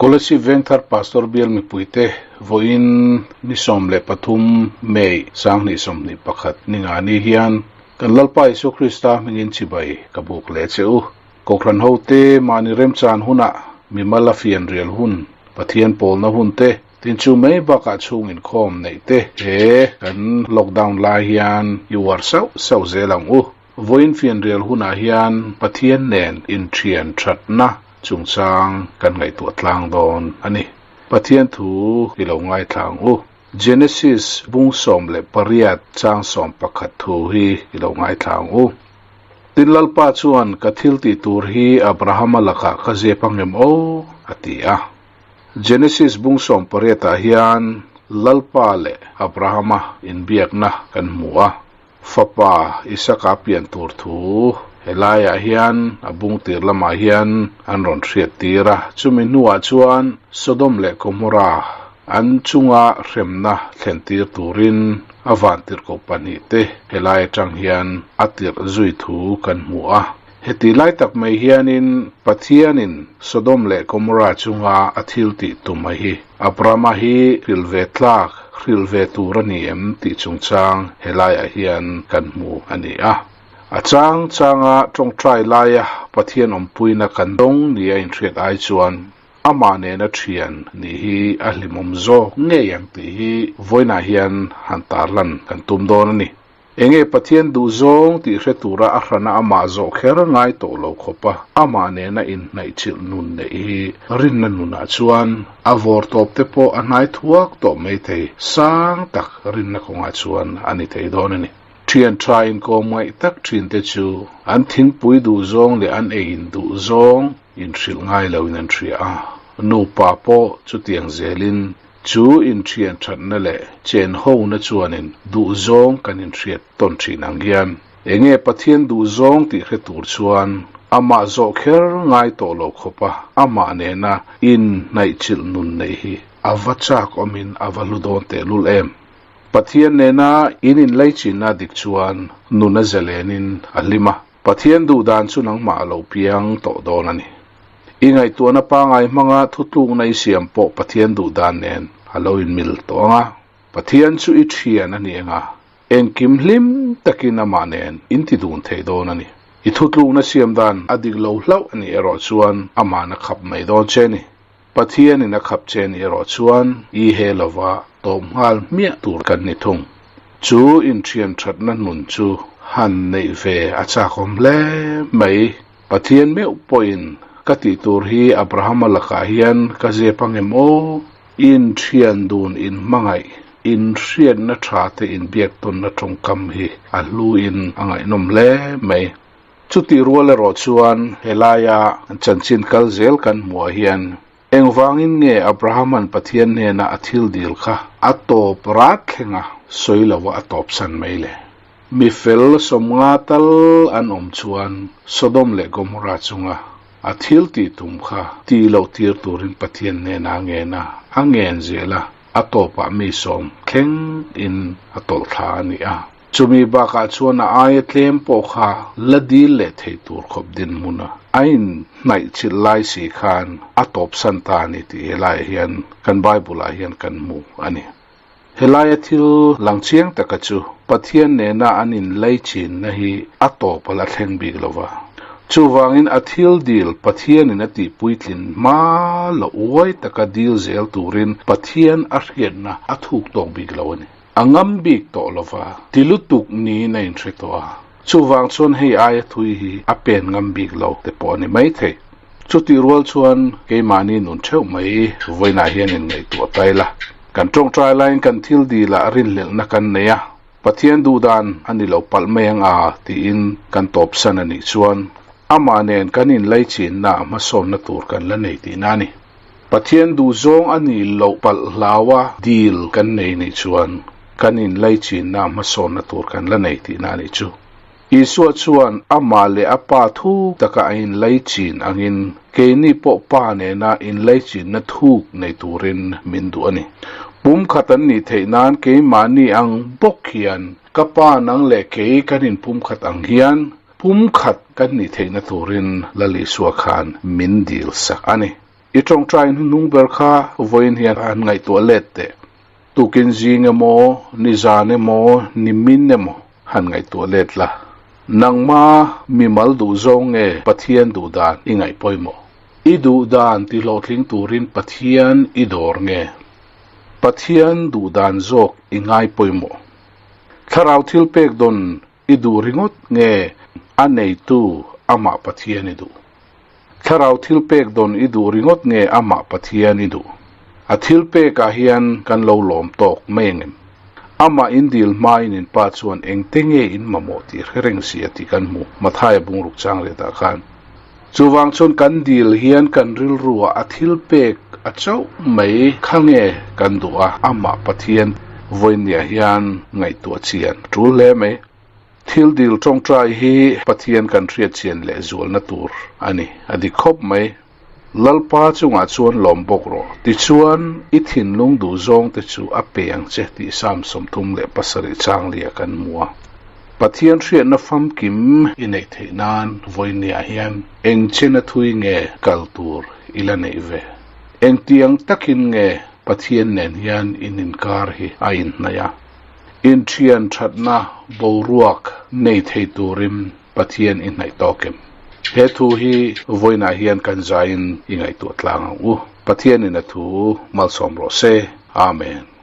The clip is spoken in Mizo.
Kolasib Vengthar Pastor Bial mipuite vawiin ni 13 May 2021 ningani hian kan Lalpa Isua Krista hmingin chibai ka buk leh che u. Kohhran hote mahni remchan hunah mimal a fianrial hun, Pathian pawlna hun te, tin chu mai bakah chhung inkhawm neih te he kan lockdown lai hian i uar sauh sauh zel ang u. Vawiin fianrial hunah hian Pathian nen inthian thatna chungchang kan ngaihtuah tlang dawn a ni. Pathian thu i lo ngaithla ang u. Genesis bung 18 chang 11 thu hi i lo ngaithla ang u. Tin Lalpa chuan ka thil tih tur hi Abrahama lakah ka zep angem aw? a ti a. Genesis bung 18 ah hian Lalpa leh Abrahama inbiakna kan hmu a. Fapa Isaka pian tur thu helaiah hian a bung tir lamah hian an rawn hriat tir a. Chumi hnuah chuan Sodom leh Gomorra an chunga hremna thlen tir turin a vantirhkoh pahnih te helai atang hian a tirh zui thu kan hmu a. Heti lai tak mai hianin Pathianin Sodom leh Gomorra chunga a thil tih tum a hi Abrahama hi hrilh ve tlak, hrilh ve tur a ni em tih chungchang helaiah hian kan hmu a ni a. A chang changa tawngtai laia Pathian awmpuina kan dawng nia inhriat ai chuan amah nena thian nih hi a hlimawm zawk ngei ang tih hi vawiinah hian han tarlan kan tum dawn a ni. Enge Pathian duh zawng tih hre tura a hrana amah zawh kher ngai tawh lo khawp a, amah nena inhnaihchilh nun neih hi rinna nunah chuan a vawr tawp te pawh a hnai thuak tawh mai thei, sang tak rinna kawngah chuan a ni thei dawn a ni. Thian tha inkawm ngaih tak thin te chu an thingpui duh zawng leh an ei in duh zawng inhrilh ngai loin an hria a, nupa pawh chutiang zelin Chu inthian thatna leh chen hona chuanin duhzawng kan inhriat tawn thin ang hian enge Pathian duhzawng tih hre tur chuan amah zawh kher ngai tawh lo khawp a, amah nena inhnaihchilh nun neih hi a va chak awmin a va hlu dawn tehlul em. Pathian nena in inlaichinna dik chuan nun a zalenin a hlim a. Pathian duh dan chu nangmah a lo piang tawh dawn a ni. I ngaihtuahna pangai hmanga thutlukna i siam pawh Pathian duh dan nen a lo inmil tawh ang a. Pathian chu i thian a ni eng a, engkim hlim takin amah nen in ti dun thei dawn a ni. I thutlukna siam dan a dik lo hlauh a nih erawh chuan amahn a khap mai dawn che a ni. Pathianin a khap che nih erawh chuan i he lova tawp nghal hmiah tur kan ni thung. Chu inthian thatna nun chu han neih ve a chakawm hle mai. Pathian meuh pawhin ka tih tur hi Abrahama lakah hian ka zep angem aw? Inthian dun inhmangaih, inhriatna tha te inbiak tawnna tawngkam hi a hluin a ngaihnawm hle mai. Chutih rual erawh chuan helaia chanchin kal zel kan hmuh ah hian engvangin nge Abrahaman Pathian hnena a thil dil kha a tawp rat thleng a sawi lova a tawp san mai le? Mi fel 50 tal an awm chuan Sodom leh Gomorrah chunga a thil tih tum kha tih loh tir turin Pathian hnena a ngen a, a ngen zel a, a tawpah mi 10 thleng in a tawlh thla a ni a. Chumi bakah chuan a aia tlem pawh kha la dil leh thei tur khawp dinhmun a a inhnaih chilh lai si khan a tawp san ta a ni tih helaiah hian kan Bible ah hian kan hmu a ni. Helaia thil lang chiang taka chu Pathian nena an inlaichinna hi a tawp a la thleng bik lo va. Chuvangin a thil dil Pathianin a tih puitlin hma la uai taka dil zel turin Pathian a hriatna a thuk tawk bik lo a ni. A ngam bik tawh lo va, ti lutuk niin a inhre tawh a. Chuvang chuan hei aia thui hi a pen ngam bik lo te pawh a ni mai thei. Chutih rual chuan keimahni nun theuh mai vawiinah hian inngaihtuah ta ila. Kan tawngtai laiin kan thil dilah rinhlelhna kan nei a, Pathian duhdan a ni lo palh mai ang a tiin kan tawpsan a nih chuan amah nen kan inlaichinna hmasawnna tur kan la nei tihna a ni. Pathian duh zawng a nih loh palh hlaua dil kan nei nih chuan kan inlaichinna hmasawnna tur kan la nei tihna a nih chu. Isua chuan amah leh a Pa thuk taka a inlaichin angin keini pawh Pa nena inlaichinna thuk nei turin min duh a ni. Pumkhat an nih theih nan keimahni ang bawk hian ka Pa nang leh kei kan inpumkhat ang hian pumkhat kan nih theihna turin Lal Isua khan min dil sak a ni. I tawngtai hnuhnung ber kha vawiin hian han ngaihtuah let teh. Tukin zing emaw, nizan emaw, nimin emaw han ngaihtuah let la. Nangma mimal duhzawng nge Pathian duhdan i ngaih pawimawh? I duhdan tihlawhtling turin Pathian i dawr nge? Pathian duhdan zawk i ngai pawimawh? Thlarau thil pek dawn i duh ringawt nge a neitu amah Pathian i duh? Thlarau thil pek dawn i duh ringawt nge amah Pathian i duh? A thil pekah hian kan lo lawm tawk mai ang em? Amah in dil hmain in pa chuan engte nge in mamawh tih hre reng si a tih kan hmu, Mathaia bungruk chang letah khan. Chuvang chuan kan dil hian kan rilruah a thil pek a chauh mai kha nge kan duh a, amah Pathian vawinia hian ngaihtuah chian a tul hle mai. Thil dil tawngtai hi Pathian kan hriat chian leh zualna tur a ni, a dik khawp mai. Lalpa chungah chuan lawm bawk rawh, tichuan i thinlung duhzawngte chu a pe ang che tih Psalm 37 changlia kan hmu a. Pathian hriatna famkim i neih theih nan vawinia hian eng chena thui nge kal tur i la neih ve? Engtiang takin nge Pathian nen hian in inkar hi a inhnaih a? Inthian thatna boruak nei thei turin Pathian i hnaih tawk em? He thu hi vawiinah hian kan zaiin i ngaihtuah tlang ang u. Pathianin a thu malsawm rawh se. Amen.